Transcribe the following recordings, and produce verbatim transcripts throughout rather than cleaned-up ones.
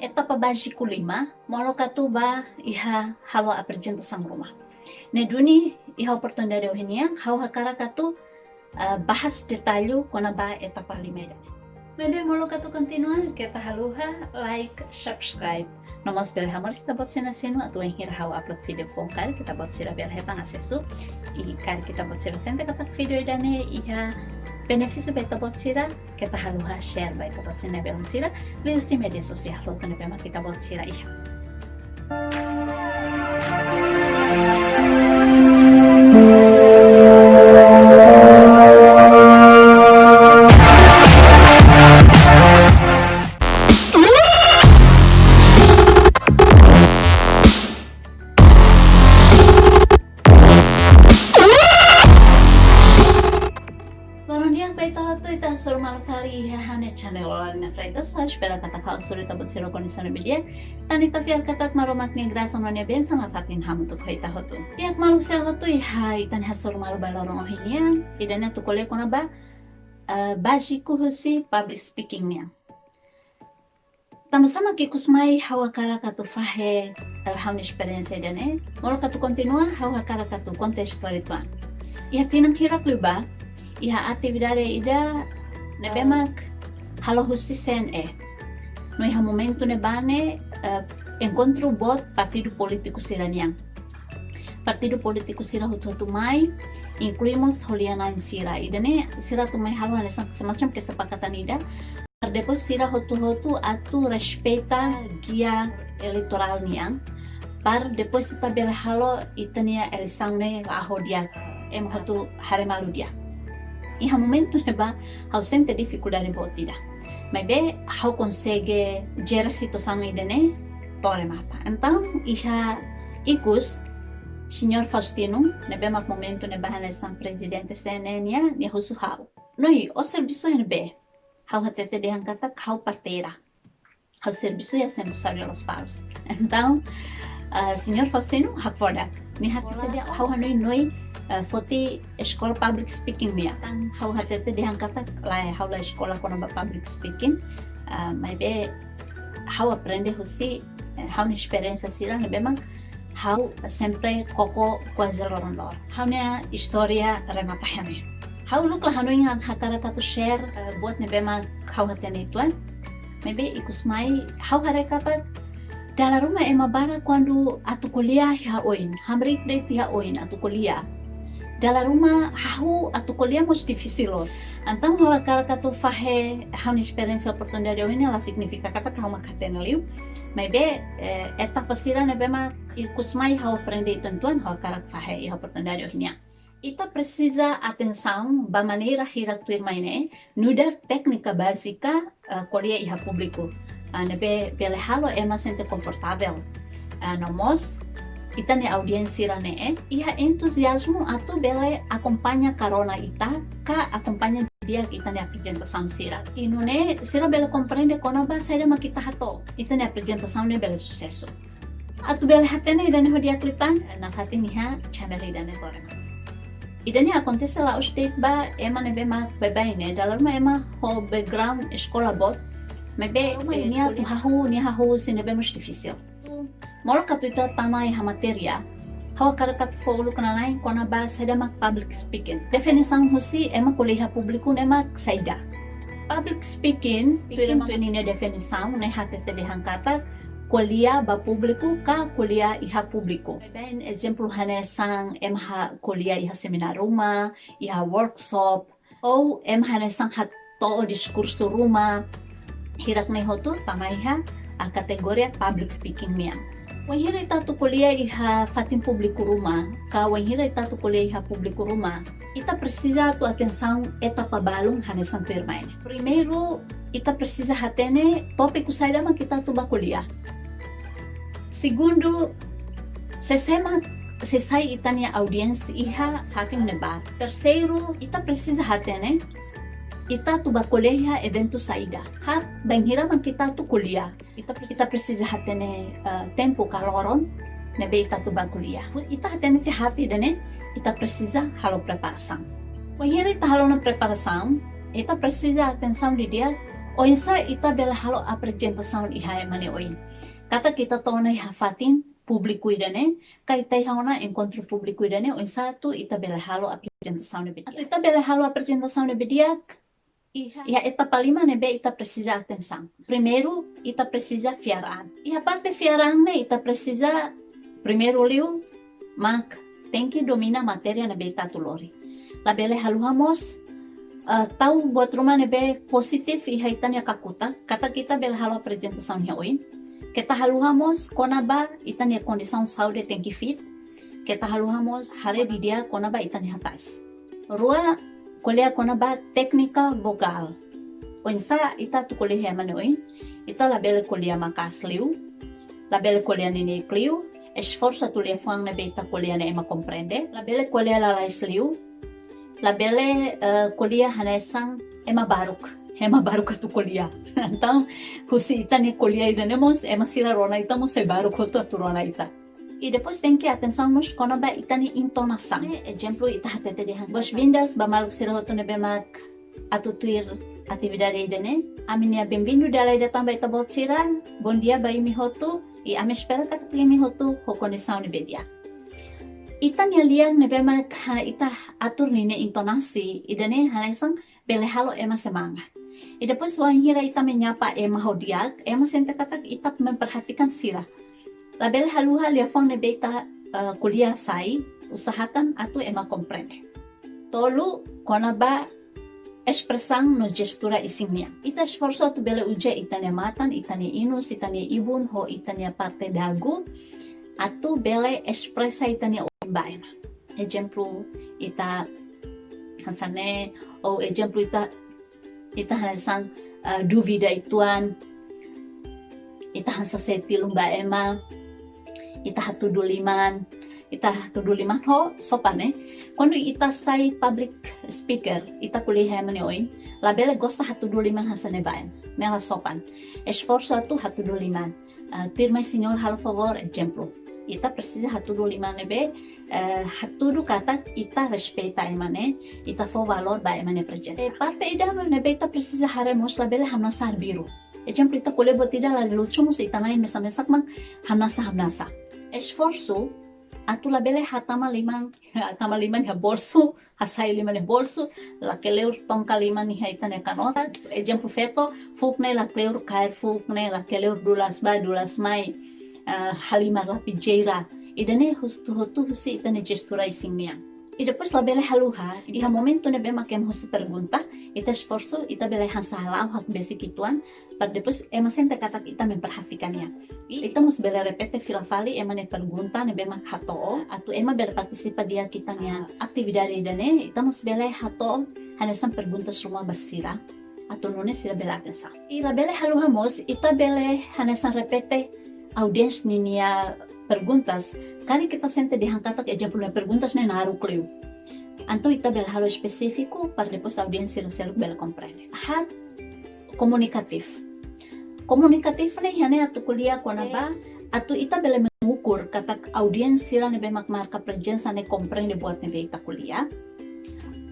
etapa báziku lima, molok atu ba iha halo aprezentasaun ruma. Ne'e duni iha oportunidade ohin nian, ha'u hakarak atu, eh, bahas detallu kona-ba etapa lima ida-ne'e. Maibé molok atu kontinua, keta haluha like, subscribe. No mós bele hamoris ita-boot sira-nia sinu atu wainhira ha'u upload vídeo foun karik ita-boot sira bele hetan asesu. I karik ita-boot sira sente katak vídeo ida-ne'e iha benefísiu ba ita-boot sira, keta haluha share ba ita-boot sira-nia belun sira, liuhusi média sosiál hotu ne'ebé mak ita-boot sira iha. Loron di'ak ba ita hotu, ita hasoru malu fali iha ha'u-nia channel Lorena Freitas. Ha'u espera katak ha'u hasoru ita-boot sira ho kondisaun ne'ebé di'ak. Tan ita fiar katak Maromak nia grasa no nia bensaun nafatin hamutuk ho ita hotu. Di'ak maluk sira hotu, iha ita-nia hasoru malu ba loron ohin nian, ida-ne'e atu ko'alia kona-ba, eh, báziku husi public speaking nian. Tanba sá mak ikus mai ha'u hakarak atu fahe, eh, ha'u-nia esperiénsia ida-ne'e? Molok atu kontinua, ha'u hakarak atu konta istória uitoan. Iha tinan hirak liubá, iha atividade ida ne'ebé mak halo husi C N E. No iha momentu ne'ebá ne'e, eh, enkontru boot partidu polítiku sira-nian. Partidu polítiku sira hotu-hotu mai, inklui mós ho lia-na'in sira. Ida-ne'e sira atu mai halo hanesan semacam kesepakatan ida. Para depois sira hotu-hotu atu respeita gia eleitorál nian. Para depois ita bele halo ita-nia eleisaun ne'e la'o ho di'ak, ema hotu haree malu di'ak. Iha momentu ne'ebá ha'u sente difikuldade boot ida. Maibé ha'u konsege jere situasaun ida-ne'e to'o remata. Entaun iha ikus, Señór Faustino, ne'ebé mak momentu ne'ebá hanesan prezidente C N E nian, nia husu ha'u: "Noi, ó servisu iha ne'ebé?" Ha'u hatete dehan katak ha'u parteira. Ha'u servisu iha Centro Saúde Lospalos. Entaun, ah, Señór Faustino hakfodak. Nia hatete dehan ha'u hanoin noi, ah, foti eskola public speaking nian. Entaun ha'u hatete dehan katak lae, ha'u la eskola kona-ba public speaking. Ah, maibé ha'u aprende husi, eh, ha'u-nia esperiénsia sira ne'ebé mak ha'u sempre koko kuaze loron-loron. Ha'u-nia istória remata iha ne'e. Ha'u uluk la hanoin hakarak atu share, eh, buat ne'ebé mak ha'u hatene uitoan. Maibé ikus mai ha'u haree katak dala ruma ema barak kuandu atu ko'alia iha oin, hamriik de'it iha oin atu ko'alia. Dala ruma hahú atu ko'alia mós difisil loos. Entaun ha'u hakarak atu fahe ha'u-nia esperiénsia, oportunidade ohin ne'e la signifika katak ha'u mak hatene liu. Maibé, eh, etapa sira ne'ebé mak ikus mai ha'u aprende uitoan-uitoan, ha'u hakarak fahe iha oportunidade ohin nian. Ita presiza atensaun ba maneira hirak tuirmai ne'e, nu'udar téknika bázika, eh, ko'alia iha públiku. Eh, ne'ebé bele halo ema sente konfortavel. Eh, no mós, ita-nia audiénsia sira-ne'e iha entuziazmu atu bele akompaña karona ita, ka akompaña di'ak ita-nia aprezentasaun sira. I nune'e sira bele komprende kona-ba saida mak ita hato'o, ita-nia aprezentasaun ne'e bele susesu. Atu bele hatene ida-ne'e ho di'ak liután, nafatin iha channel ida-ne'e to'o remata. Ida-ne'e akontese la'ós de'it ba ema ne'ebé mak baibain ne'e, dala ruma ema ho background eskola boot, maibé, eh, nia atu hahú, nia hahú husi ne'ebé mós difisil. Molok atu ita tama iha matéria, ha'u hakarak atu fó uluk nana'in kona-ba saida mak public speaking. Definisaun husi ema ko'alia iha públiku ne'e mak saida. Public speaking, tuir ema nia definisaun ne'e hatete dehan katak ko'alia ba públiku ka ko'alia iha públiku. Baibain ezemplu hanesan ema ko'alia iha semináriu ruma, iha workshop, ou ema hanesan hato'o diskursu ruma, hirak-ne'e hotu tama iha, ah, kategoria public speaking nian. Wainhira ita atu ko'alia iha fatin públiku ruma, ka wainhira ita atu ko'alia iha públiku ruma, ita presiza atu atensaun etapa balun hanesan tuirmai ne'e. Primeiru, ita presiza hatene tópiku saida mak ita atu ba ko'alia. Segundu, sé mak, sé sai ita-nia audiénsia iha fatin ne'ebá. Terseiru, ita presiza hatene ita atu ba ko'alia iha eventu saida. Haat, bainhira mak ita atu ko'alia. Ita presiza, ita presiza hatene, eh, tempu ka loron ne'ebé ita atu ba ko'alia. Ita hatene tiha haat ida-ne'e, ita presiza halo preparasaun. Wainhira ita halo ona preparasaun, ita presiza atensaun didi'ak Oinsá ita bele halo aprezentasaun iha ema ne'e oin? Katak ita to'o ona iha fatin públiku ida-ne'e, ka ita iha ona enkontru públiku ida-ne'e, oinsá atu ita bele halo aprezentasaun ne'ebé di'ak? Atu ita bele halo aprezentasaun ne'ebé di'ak, iha etapa lima ne'ebé ita presiza atensaun. Primeiru, ita presiza fiar an. Iha parte fiar an ne'e ita presiza, primeiru liu, mak tenke domina matéria ne'ebé ita atu lori. Labele haluha mós, eh, tau buat ruma ne'ebé pozitivu iha ita-nia kakutak, katak ita bele halo aprezentasaun iha oin. Keta haluha mós kona-ba ita-nia kondisaun saúde tenke fit. Keta haluha mós haree didi'ak kona-ba ita-nia hatais. Rua, ko'alia kona-ba téknika vokál. Oinsá ita atu ko'alia iha ema nia oin? Ita labele ko'alia maka'as liu, labele ko'alia neineik liu, esforsu atu liafuan ne'ebé ita ko'alia ne'e ema komprende, labele ko'alia lalais liu, labele, eh, ko'alia hanesan ema baruk, ema baruk atu ko'alia. Entaun, husi ita-nia ko'alia ida-ne'e mós, ema sira rona ita mós sai baruk hotu atu rona ita. I depois tenke atensaun mós kona-ba ita-nia intonasaun. Ezemplu, ita hatete dehan: "Boas-vindas ba maluk sira hotu ne'ebé mak atu tuir atividade ida-ne'e. Ami-nia bem-vindo dala ida tan ba ita-boot sira. Bondia ba imi hotu. I ami espera katak imi hotu ho kondisaun ne'ebé di'ak." Ita-nia lian ne'ebé mak ha-, ita atur ninia intonasi ida-ne'e hanesan bele halo ema semangat. I depois wainhira ita menyapa ema ho di'ak, ema sente katak ita memperhatikan sira. Labele haluha liafuan ne'ebé ita, eh, ko'alia sai, usahakan atu ema komprende. Tolu, kona-ba espresaun no jestura isin nian. Ita esforsu atu bele uza ita-nia matan, ita-nia inus, ita-nia ibun, ho ita-nia parte dagu, atu bele espresa ita-nia oin ba ema. Ezemplu, ita hanesan ne'e, ou ezemplu ita, ita hanesan, eh, dúvida uitoan, ita hanesan setilun ba ema, ita hatudu liman, ita hatudu liman ho sopan, eh. Kuandu ita sai public speaker, ita ko'alia iha ema nia oin, labele gosta hatudu liman hanesan ne'e ba ema. Ne'e la sopan. Esforsu atu hatudu liman. Ah, tuirmai señór, halo favór, ezemplu. Ita presiza hatudu liman ne'ebé, eh, hatudu katak ita respeita ema ne'e, ita fó valór ba ema nia prezensa. Eh, parte ida ne'ebé ita presiza haree mós, labele hamnasa arbiru. Ezemplu, ita ko'alia buat ida la lucu mós ita-nia mesak-mesak mak hamnasa, hamnasa. Esforsu atu labele hatama liman, hatama liman iha bolsu, hasai liman iha bolsu, lakleur tongka liman iha ita-nia kanota. Ezemplu feto, fuuk ne'e lakleur kaer fuuk ne'e, lakleur dulas bá, dulas mai, eh, halimar lapijera. Ida-ne'e hus-, hotu husi ita-nia jestura isin nian. I depois labele haluha, iha momentu ne'ebé mak ema husu pergunta, ita esforsu, ita bele hanesan hala'o hakbesik uitoan, para depois ema sente katak ita memperhatikan nia. I ita mós bele repete fila fali ema nia pergunta ne'ebé mak hato'o, atu ema bele partisipa di'ak iha ita-nia atividade ida-ne'e, ita mós bele hato'o hanesan perguntas ruma ba sira, atu nune'e sira bele atensaun. I labele haluha mós, ita bele hanesan repete audiénsia ninia perguntas, karik ita sente dehan katak ezemplu nia perguntas ne'e naruk liu. Entaun ita bele halo espesífiku para depois audiénsia sira seluk bele komprende. Haat, komunikativu. Komunikativu ne'e iha ne'e atu ko'alia kona-ba, atu ita bele mengukur katak audiénsia sira ne'ebé mak marka prezensa ne'e komprende buat ne'ebé ita ko'alia.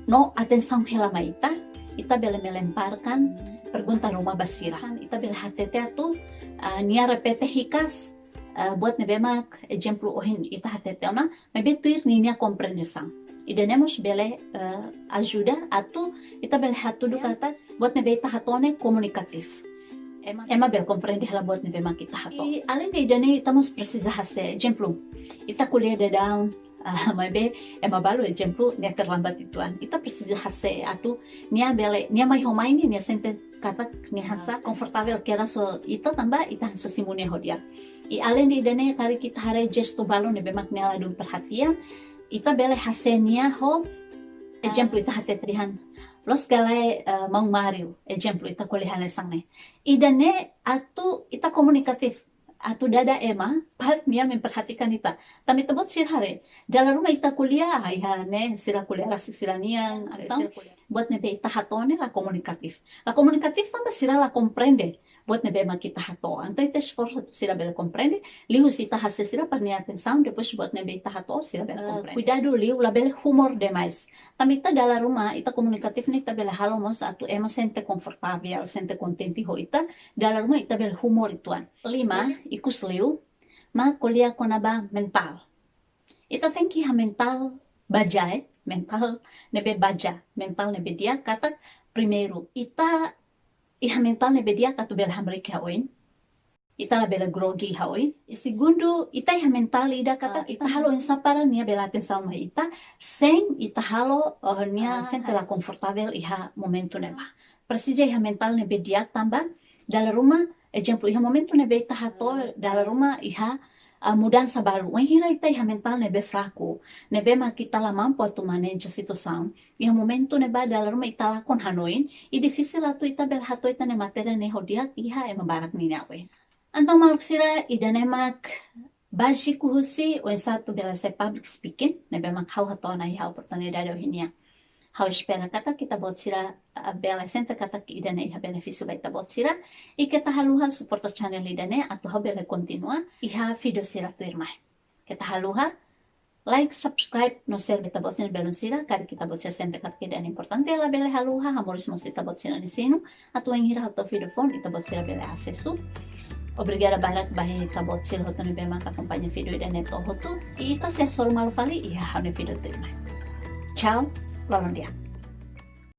No atensaun hela mai ita, ita bele melemparkan pergunta ruma ba sira. Ita bele hatete atu, ah, nia repete hikas, eh, buat ne'ebé mak ezemplu ohin ita hatete ona, maibé tuir ninia komprensaun. Ida-ne'e mós bele, eh, ajuda atu ita bele hatudu katak buat ne'ebé ita hato'o ne'e komunikativu. Ema, ema bele komprende hela buat ne'ebé mak ita hato'o. I alende ida-ne'e ita mós presiza hase'e, ezemplu, ita ko'alia daudaun, ah, maibé ema balu ezemplu nia terlambat uitoan. Ita presiza hase'e atu nia bele, nia mai ho mai ne'e, nia sente katak nia hanesan konfortavel kedas ho ita tanba ita hanesan simu nia ho di'ak. I alende ida-ne'e karik ita haree jestu balu ne'ebé mak nia ladún perhatian, ita bele hase'e nia ho, ezemplu ita hatete dehan: "Loos ka lae, eh, maun Mário?" Ezemplu ita ko'alia hanesan ne'e. Ida-ne'e atu ita komunikativu, atu dada ema para nia memperhatikan ita. Tanba ita-boot sira haree, dala ruma ita ko'alia, ah, iha ne'e sira ko'alia rasik sira-nian, entaun buat ne'ebé ita hato'o ne'e la komunikativu. La komunikativu tanba sira la komprende. buat ne'ebé mak ita hato'o. Entaun ita esforsu atu sira bele komprende, liuhusi ita hasees sira para nia atensaun, depois buat ne'ebé ita hato'o sira bele komprende. Kuidadu liu labele humor demais. Tanba ita dala ruma, ita komunikativu ne'e ita bele halo mós atu ema sente konfortavel, sente kontente ho ita, dala ruma ita bele humor uitoan. Lima, ikus liu, mak ko'alia kona-ba mentál. Ita tenke iha mentál baja, eh, mentál ne'ebé baja, mentál ne'ebé di'ak katak, primeiru, ita iha mentál ne'ebé di'ak atu bele hamriik iha oin. Ita labele grogi iha oin. I segundu, ita iha mentál ida katak, ita halo oinsá para nia bele atensaun mai ita, sein ita halo, eh, nia sente la konfortavel iha momentu ne'ebá. Presiza iha mentál ne'ebé di'ak tanba, dala ruma, ezemplu, iha momentu ne'ebé ita hato'o, dala ruma iha, ah, mudansa balu. Wainhira ita iha mentál ne'ebé fraku, ne'ebé mak ita la mampu atu maneja situasaun, iha momentu ne'ebá dala ruma ita lakon hanoin, i difisil atu ita bele hato'o ita-nia matéria ne'e ho di'ak iha ema barak ninia oin. Entaun maluk sira, ida-ne'e mak báziku husi oinsá atu bele hasai public speaking, ne'ebé mak ha'u hato'o ona iha oportunidade ohin nian. Ha'u espera katak ita-boot sira, ah, bele sente katak ida-ne'e iha benefísiu ba ita-boot sira, i keta haluha suporta channel ida-ne'e atu ha'u bele kontinua iha vídeo sira tuirmai. Keta haluha like, subscribe, no share ba ita-boot sira-nia belun sira, karik ita-boot sira sente katak ida-ne'e importante, labele haluha hamoris mós ita-boot sira-nia sinu, atu wainhira hato'o vídeo foun, ita-boot sira bele asesu. Obrigada barak ba ita-boot sira hotu ne'ebé mak akompaña vídeo ida-ne'e to'o hotu. I ita sei hasoru malu fali iha ha'u-nia vídeo tuirmai. Tchau, loron di'ak.